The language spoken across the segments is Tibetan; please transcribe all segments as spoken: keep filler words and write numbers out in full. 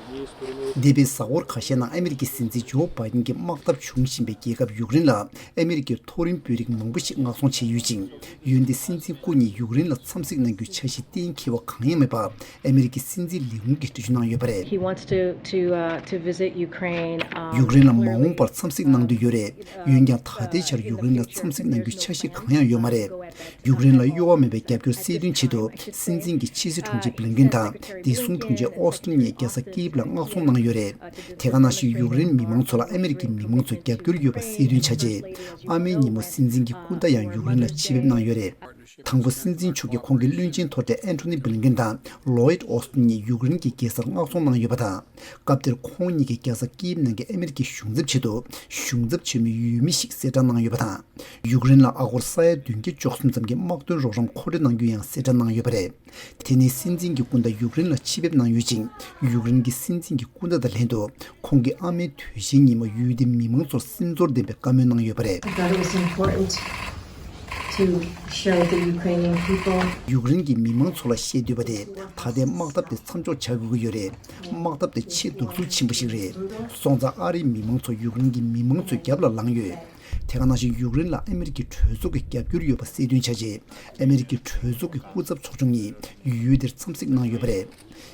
འདས་པའི་གཟའ་འཁོར་ཁ་ཤས་ནང་ཨ་མི་རི་ཀའི་སྲིད་འཛིན་ཇོ་བྷའི་ཌེན་གྱིས་དམག་འཐབ་འབྱུང་བཞིན་པའི་རྒྱལ་ཁབ་ཡུཀ་རེན་ལ་ཨ་མི་རི་ཀའི་མཐོ་རིམ་དཔོན་རིགས་མང་པོ་ཞིག་མངགས་ཚོང་བྱས་ཡོད་ཅིང་། འོན་ཏེ་སྲིད་འཛིན་སྐུ་ཉིད་ཡུཀ་རེན་ལ་འཚམས་གཟིགས་གནང་རྒྱུའི་འཆར་གཞི་གཏན་འཁེལ་བ་གང་ཡང་མེད་པ་ཨ་མི་རི་ཀའི་སྲིད་འཛིན་ལས་ཁུངས་ཀྱིས་འགྲེལ་བརྗོད་གནང་ཡོད་པ་རེད། He wants to, to, uh, to visit Ukraine, um, ཡུཀ་རེན་ལ་མ་འོངས་པར་འཚམས་གཟིགས་གནང་འདོད་ཡོད་རེད། འོན་ཀྱང་ད་ལྟའི་ཆར་ཡུཀ་རེན་ལ་འཚམས་གཟིགས་གནང་རྒྱུའི་འཆར་གཞི་གང་ཡང་ཡོད་མ་རེད། ཡུཀ་རེན་ལ་གཡོ་བ་མེད་པའི་རྒྱབ་སྐྱོར་སེལ་འདུན་ཆེད་དུ་སྲིད་འཛིན་གྱིས་ཕྱི་སྲིད་དྲུང་ཆེ་བྷི་ལིན་ཀེན་དང་བདེ་སྲུང་དྲུང་ཆེ་ཨོ་སི་ཏིན་གཉིས་རྒྱལ་ས་ཀིབ་ལ་མངགས་ཚོང་གནང་ཡོད་རེད། དེ་ག་ནང་བཞིན་ཡུཀ་རེན་མི་མང་ཚོ་ལ་ཨ་མི་རི་ཀའི་མི་མང་ཚོས་རྒྱབ་སྐྱོར་ཡོད་པ་སེལ་འདུན་བྱས་རྗེས། ཨ་མའི་ཉིན་མོ་སྲིད་འཛིན་གྱི་སྐུ་ཟླ་ཡང་ཡུཀ་རེན་ལ་ཆེད་ཕེབས་གནང་ཡོད་རེད། དང་པོ་སྲིད་འཛིན་མཆོག་གིས་ཁོང་གི་བློན་ཆེན་མཐོ་གྲས་ཨན་ཐོ་ནི་བྷི་ལིན་ཀེན་དང་ལོ་ཡིད་ཨོ་སི་ཏིན་གཉིས་ཡུཀ་རེན་གྱི་རྒྱལ་སར་མངགས་ཚོང་གནང་ཡོད་པ་དང་། སྐབས་དེར་ཁོང་གཉིས་ཀྱིས་རྒྱལ་ས་ཀིབ་ནང་གི་ཨ་མི་རི་ཀའི་གཞུང་ཚབ་ཆེད་དུ་གཞུང་ཚབ་བྱེད་མི་འོས་མི་ཞིག་གསལ་བསྒྲགས་གནང་ཡོད་པ་དང་། ཡུཀ་རེན་ལ་ཨ་སྒོར་ས་ཡ་བདུན་བརྒྱ་བཅུ་གསུམ་ཙམ་གྱི་དམག་དོན་རོགས་རམ་མཁོ་སྤྲོད་གནང་རྒྱུ་ཡང་གསལ་བསྒྲགས་གནང་ཡོད་པ་རེད། དེ་ནི་སྲིད་འཛིན་གྱི་སྐུ་ཟླ་ཡུཀ་རེན་ལ་ཆེད་ཕེབས་གནང་ཡོད་ཅིང་། ཡུཀ་རེན་གྱི་སྲིད་འཛིན་གྱི་སྐུ་ཟླ་དང་ལྷན་དུ་ཁོང་གིས་ཨ་མའི་དུས་ཆེན་ཉིན་མོ་ཡུལ་དེའི་མི་མང་ཚོར་སེམས་ཚོར་ལྡན་པའི་བཀའ་མོལ་གནང་ཡོད་པ་རེད། I thought it was important to show the Ukrainian people. ཡུཀ་རེན་གྱི་མི་མང་ཚོ་ལ་བཤད་འདོད་པ་དེ། ད་ལྟའི་དམག་འཐབ་དེ་མཚམས་འཇོག་བྱ་དགོས་ཀྱི་ཡོད་རེད། དམག་འཐབ་དེ་ཆེས་གདུག་རྩུབ་ཆེན་པོ་ཞིག་རེད། སོང་ཙང་ཨ་རིའི་མི་མང་ཚོ་ཡུཀ་རེན་གྱི་མི་མང་ཚོའི་རྒྱབ་ལ་ལངས་ཡོད། དེ་ག་ནང་བཞིན་ཡུཀ་རེན་ལ་ཨ་མི་རི་ཀའི་གྲོས་ཚོགས་ཀྱི་རྒྱབ་སྐྱོར་ཡོད་པ་གསལ་སྟོན་བྱས་རྗེས། ཨ་མི་རི་ཀའི་གྲོས་ཚོགས་ཀྱི་སྐུ་ཚབ་ཚོགས་ཆུང་གཉིས་ཡུལ་དེར་འཚམས་གཟིགས་གནང་ཡོད་པ་རེད།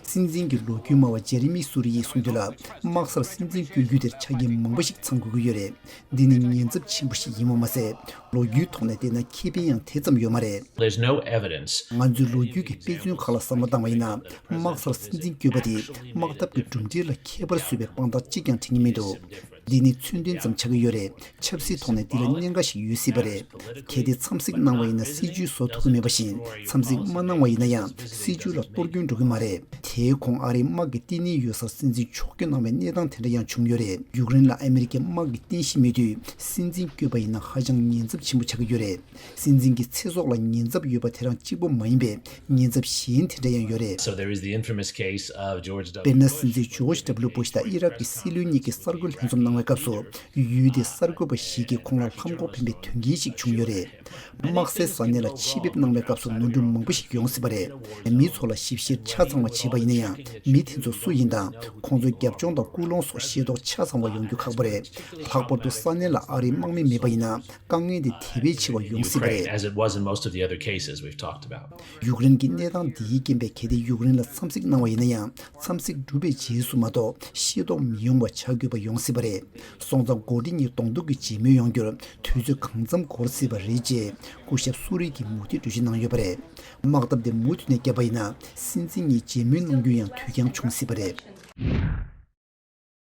སྲིད་འཛིན་གྱི་ལོ་རྒྱུས་སྨྲ་བ་ཇེ་རི་མི་སུ་རི་ཡིས་གསུངས་དོན་ལ། དམག་སར་སྲིད་འཛིན་བསྐོ་རྒྱུ་དེར་ཆ་རྐྱེན་མང་པོ་ཞིག་ཚང་དགོས་ཀྱི་ཡོད་རེད། འདི་ནི་ཉེན་ཚབས་ཆེན་པོ་ཞིག་ཡིན་པ་མ་ཟད། ལོ་རྒྱུས་ཐོག་ནས་བལྟས་ན་ཁེ་ཕན་ཡང་དེ་ཙམ་ཡོད་མ་རེད། There's no evidence. ང་ཚོའི་ལོ་རྒྱུས་ཀྱི་དཔེ་མཚོན་ཁག་ལ་བསམ་བློ་བཏང་བ་ཡིན་ན། དམག་སར་སྲིད་འཛིན་བསྐོས་པ་དེས་དམག་འཐབ་ཀྱི་གྲུབ་འབྲས་ལ་ཁྱད་པར་བཟོས་པའི་དཔང་རྟགས་གཅིག་ཀྱང་འགྲིག་ངེས་མི་འདུག་འདི་ནི་མཚོན་དོན་ཙམ་ཆགས་ཀྱི་ཡོད་རེད། ཆབ་སྲིད་ཐོག་ནས་འདི་ལ་གནད་འགག་ཞིག་ཡོད་སྲིད་པ་རེད། གལ་ཏེ་འཚམས་གཟིགས་གནང་བ་ཡིན་ན་སྲིད་ཇུས་བཟོ་ཐུབ་ཀྱི་མེད་པ་བཞིན། འཚམས་གཟིགས་མ་གནང་བ་ཡིན་ན་ཡང་སྲིད་ཇུས་ལ་གཏོར་སྐྱོན་འགྲོ་གི་མ་རེད། དེའི་གོང་ཨ་རིའི་དམག་གི་བསྟི་གནས་ཡོད་སར་སྲིད་འཛིན་ཕྱོགས་བསྐྱོད་གནང་བའི་གནས་སྟངས་དེ་འདྲ་ཡང་བྱུང་ཡོད་རེད། ཡུཀ་རེན་ལ་ཨ་མི་རི་ཀའི་དམག་གི་རྟེན་གཞི་མེད་དུས་སྲིད་འཛིན་བསྐོས་པ་ཡིན་ན་ཧ་ཅང་ཉེན་ཚབས་ཆེན་པོ་ཆགས་ཀྱི་ཡོད་རེད། སྲིད་འཛིན་གྱི་ཚེ་སྲོག་ལ་ཉེན་ཚབས་ཡོད་པ་དེ་རང་གཅིག་པོ་མ་ཡིན་པའི་ཉེན་ཚབས་གཞན་དེ་འདྲ་ཡང་ཡོད་རེད། So there is the infamous case of George W. དཔེར་ན། སྲིད་འཛིན་ཇོརྗ་ཌབ་ལུ་བུ་ཤ་དང་ཨི་རག་གི་སྲིད་བློན་གཉིས་ཀྱིས་གསར་འགོད་ལྷན་འཛོམས་གནང་བའི་སྐབས་སུ། ཡུལ་དེའི་གསར་འགོད་པ་ཞིག་གིས་ཁོང་ལ་ལྷམ་གོག་འཕེན་པའི་དོན་རྐྱེན་ཞིག་བྱུང་ཡོད་རེད། དམག་སའི་ས་གནས་ལ་ཆེད་ཕེབས་གནང་བའི་སྐབས་སུ་ནོར་འཁྲུལ་མང་པོ་ཞིག་ཡོང་སྲིད་པ་རེད། མི་ཚོ་ལ་ཞིབ་བཤེར་ཆ་ཚང་བ་བྱས་པ་ཡིན་ན་ཡང་། མི་དེ་ཚོ་སུ་ཡིན་དང་། ཁོང་ཚོའི་རྒྱབ་ལྗོངས་དང་ཀུན་སློང་སོགས་ཤེས་རྟོགས་ཆ་ཚང་བ་ཡོང་རྒྱུ་ཁག་པོ་རེད། ལྷག་པར་དུ་ས་གནས་ལ་ཨ་རིའི་དམག་མི་མེད་པ་ཡིན་ན། དཀའ་ངལ་དེ་དེ་བས་ཆེ་བ་ཡོང་སྲིད་པ་རེད། Ukraine, as it was in most of the other cases we've talked about. ཡུཀ་རེན་གྱི་གནས་སྟངས་འདིའི་རྐྱེན་པས་གལ་ཏེ་ཡུཀ་རེན་ལ་འཚམས་གཟིགས་གནང་བ་ཡིན་ན་ཡང་། འཚམས་གཟིགས་གྲུབ་པའི་རྗེས་སུ་མ་གཏོགས་ཤེས་རྟོགས་མི་ཡོང་བ་ཆགས་དགོས་པ་ཡོང་སྲིད་པ་རེད། སོང་ཙང་འགོ་ཁྲིད་གཉིས་གདོང་ཐུག་གི་མཇལ་མོལ་ཡོང་རྒྱུར་དུས་ཚོད་གང་འཚམ་འགོར་སྲིད་པ་རེད་ཅེས་སྐུ་ཞབས་སུ་རི་གིས་མུ་མཐུད་འགྲེལ་བརྗོད་གནང་ཡོད་པ་རེད། དམག་འཐབ་དེ་མུ་མཐུད་ནས་བརྒྱབ་པ་ཡིན་ན། སྲིད་འཛིན་གཉིས་མཇལ་མོལ་གནང་རྒྱུ་ཡང་དུས་འགྱངས་འབྱུང་སྲིད་པ་རེད།